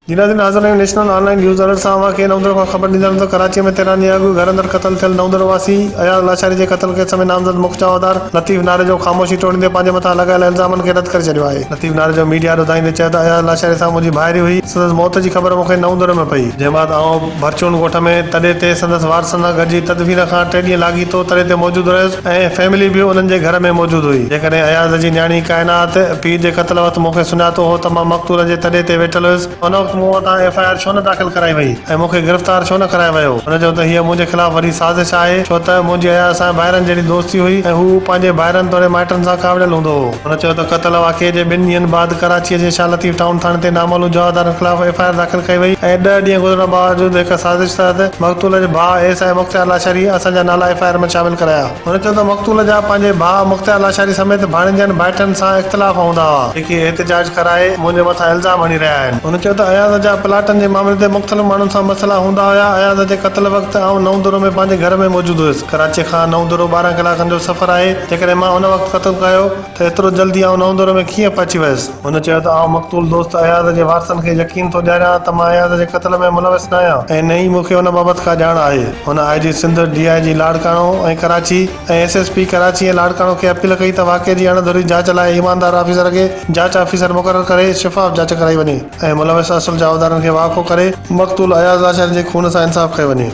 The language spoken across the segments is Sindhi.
جي ناظرين حاضر آهيون نيشنل آن لائين نيوز الرٽ سان اوهان کي نئون دڙو کان خبر ڏيندا هلون ته ڪراچي ۾ 13 ڏينهن اڳ گهر اندر قتل ٿيل نئون دڙو واسي اياز لاشاري جي قتل ڪيس ۾ نامزد مک جوابدار لطيف ناريجو خاموشي ٽوڙيندي پنهنجي مٿان لڳايل الزامن کي رد ڪري ڇڏيو آهي. لطيف ناريجو ميڊيا آڏو دانهيندي چيو ته اياز لاشاري سان منهنجي ڀائري هئي سندس موت جي خبر مون کي نئون دڙو ۾ پئي. جنهن بعد آئون ڀرچون ڳوٺ ۾ تڏي تي سندس وارثن سان گڏجي تدفين کان ٽي ڏينهن لاڳيتو تڏي تي موجود رهيس ۽ فيملي به انهن جي گهر ۾ موجود هئي. جيڪڏهن اياز جي نياڻي ڪائنات پيء جي قتل وقت مون کي سڃاتو هو ته مان مقتول جي تڏي تي ويٺل هيس، ان وقت مون وٽان ايف I R ڇو نه داخل ڪرائي وئي ۽ مون کي گرفتار ڇو نه ڪرايو ويو؟ هن چيو ته هيء منهنجي خلاف وڏي سازش آهي، ڇو ته منهنجي اياز سان ڀائرن جهڙي دوستي هئي ۽ هو پنهنجي ڀائرن توڙي مائٽن سان ڪاوڙيل هوندو هو. هن چيو ته قتل واقعي جي ٻن ڏينهن بعد ڪراچيء جي شاهه لطيف ٽائون ٿاڻي تي نامعلوم جوابدارن خلاف ايف I R داخل ڪئي وئي ۽ ڏهه ڏينهن گذرڻ باوجود هڪ سازش تحت مقتول جي ڀاء ايس I Mukhtiar Lashari اسان جا نالا ايف I R ۾ شامل ڪرايا. هن چيو ته مقتول جا پنهنجي ڀاء مختيار لاشاري سميت ڀاڻيجن ڀائٽن سان اختلاف هوندا هئا، جيڪي احتجاج ڪرائي منهنجي مٿان الزام هڻي رهيا آهن. هن چيو ته اياز جا پلاٽن جي معاملي تي مختلف ماڻهن سان مسئلا هوندا هيا، اياز جي قتل وقت آئون نئون درو ۾ پنهنجي گهر ۾ موجود هيس، ڪراچي کان نئون درو 12 ڪلاڪن جو سفر آهي، جيڪڏهن مان ان وقت قتل ڪيو ته ايترو جلدي آئون نئون درو ۾ ڪيئن پهچي ويس؟ هن چيو ته آئون مقتول دوست اياز جي وارثن کي يقين ٿو ڏياريان ته مان اياز جي قتل ۾ ملوث ناهيان ۽ نه ئي مون کي ان بابت ڪا ڄاڻ آهي. هن I G Sindh, D I G Larkana ۽ Karachi ۽ S S P Karachi ۽ Larkana کي اپيل ڪئي ته واقعي جي اڻ ڌري جاچ لاء ايماندار آفيسر کي جاچ آفيسر مقرر ڪري شفاف جاچ ڪرائي وڃي ۽ ملوث اصل جوابدارن کي واکو ڪري مقتول اياز لاشاري جي خون سان انصاف ڪيو وڃي.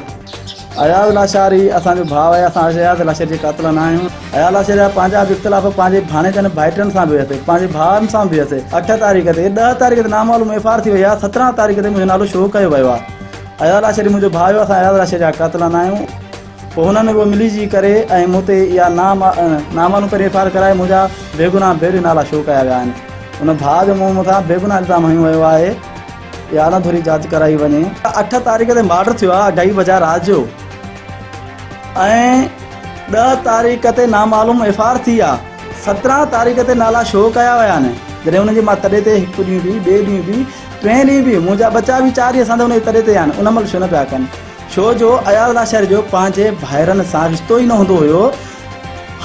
اياز لاشاري اسان جو ڀاء آهي، اسان اياز لاشاري جي قاتل نه آهيون. اياز لاشاري جا پنهنجا به اختلاف پنهنجي ڀاڻيجن ڀائٽن سان به هيس، پنهنجي ڀائرن سان به هيس. اٺ تاريخ تي، ڏهه تاريخ تي نامعلوم ايف I R ٿي وئي آهي، 17 تاريخ تي منهنجو نالو شو ڪيو ويو آهي. اياز لاشاري منهنجو ڀاء هيو، اسان اياز لاشاري جا قاتل نه آهيون. پوء هنن اهو ملي ڪري ۽ مون تي اها نامعلوم پهرين ايف I R ڪرائي منهنجا بيگناهه بي نالا شو ڪيا ويا آهن. ان ڀاء جو مون مٿان بيگناهه الزام هنيو ويو آهي. اها اڻ ڌري جاچ ڪرائي وڃي. اٺ تاريخ تي مارڊر ٿيو آهي اڍائي بجا رات جو ۽ ڏهه تاريخ تي نامعلوم ايف آر ٿي آهي 17 تاريخ تي نالا شو ڪيا ويا آهن جڏهن انهن جي مان تڏي تي هڪ ڏينهن به ٻئي ڏينهن به ٽئين ڏينهن به منهنجا ٻچا به چار ڏينهن اسان تي ان جي تڏي تي آهن ان مهل شو نه پيا ڪن ڇو جو اياز لاشاري جو پنهنجي ڀائرن سان رشتو ئي نه هوندو هيو.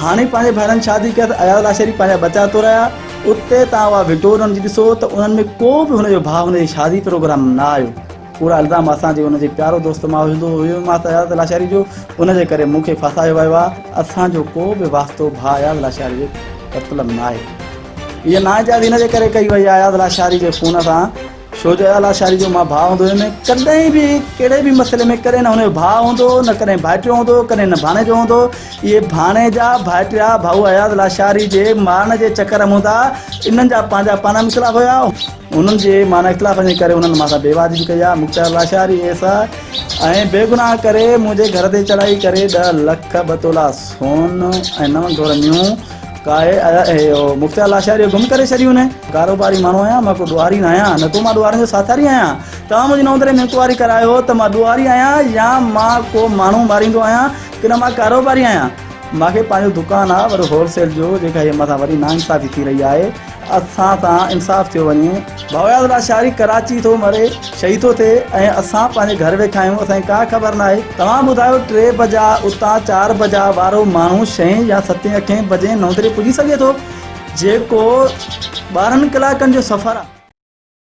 هاڻي پنهنجي ڀائرن شادي ڪئي ته اياز لاشاري پنهنجا ٻچا تورايا. اتي تان اها وڊيو انهن جي ڏسو ته انهن ۾ ڪو به هن جو ڀاء هن جي شادي پروگرام ۾ نه آيو. پورا الزام اسان جي ان جي پيارو دوست مان هوندو هيو ماس اياز لاشاري جو ان جي ڪري مون کي ڦاسايو ويو آهي. اسان جو ڪو به واسطو ڀاء اياز لاشاري جي قتل ۾ ناهي. اها ناانصافي ان جي ڪري ڪئي وئي آهي اياز لاشاري جي خون سان. ڇو جو اعليٰ شاعري جو مان ڀاء هوندو هيم ڪڏهن به ڪهڙي به مسئلي ۾ ڪڏهن نه هن جو ڀاء هوندو هو نه ڪڏهن ڀائٽيو هوندو هو ڪڏهن نه ڀاڻيجو هوندو هو اهي ڀاڻيجا ڀائٽيا ڀائو اياز لاشاري جي مارڻ جي چڪر ۾ هوندا انهن جا پنهنجا پاڻ ۾ اختلاف هيا انهن جي معنيٰ اختلافن جي ڪري انهن مان سان بيواجبي ڪئي آهي مختيار لاشاري ايس I ۽ بيگناهه ڪري منهنجي گهر تي چڙهائي ڪري ڏهه لک ٻه تولا سون ۽ نو گهور ميون ڪاهي مختيار لاشاري گم ڪري ڇڏيون نه. ڪاروباري ماڻهو آهيان، مان ڪو ڏوهاري نه آهيان، نه ڪو مان ڏوهارين جو ساٿاري آهيان. توهان منهنجي نوندري ۾ انڪوائري ڪرايو ته مان ڏوهاري آهيان يا مان ڪو ماڻهو ماريندو آهيان ڪي نه مان ڪاروباري آهيان. مان کي پنهنجو دڪان آهي وڏو هول سيل جو، جيڪا هيء مٿان وڏي ناانصافي ٿي رهي آهي. اسان سان انصاف ٿيو وڃي. ڀوياز لاشاري ڪراچي ٿو مري، شهيد ٿو ٿئي ۽ اسان پنهنجي گهر ويٺا آهيون، اسان کي ڪا خبر ناهي. توهان ٻڌايو ٽي بجا اتان چار بجا وارو ماڻهو ڇهين يا ستين اٺين بجين نوندري پڄي سگهي ٿو؟ جيڪو 12 ڪلاڪن جو سفر آ.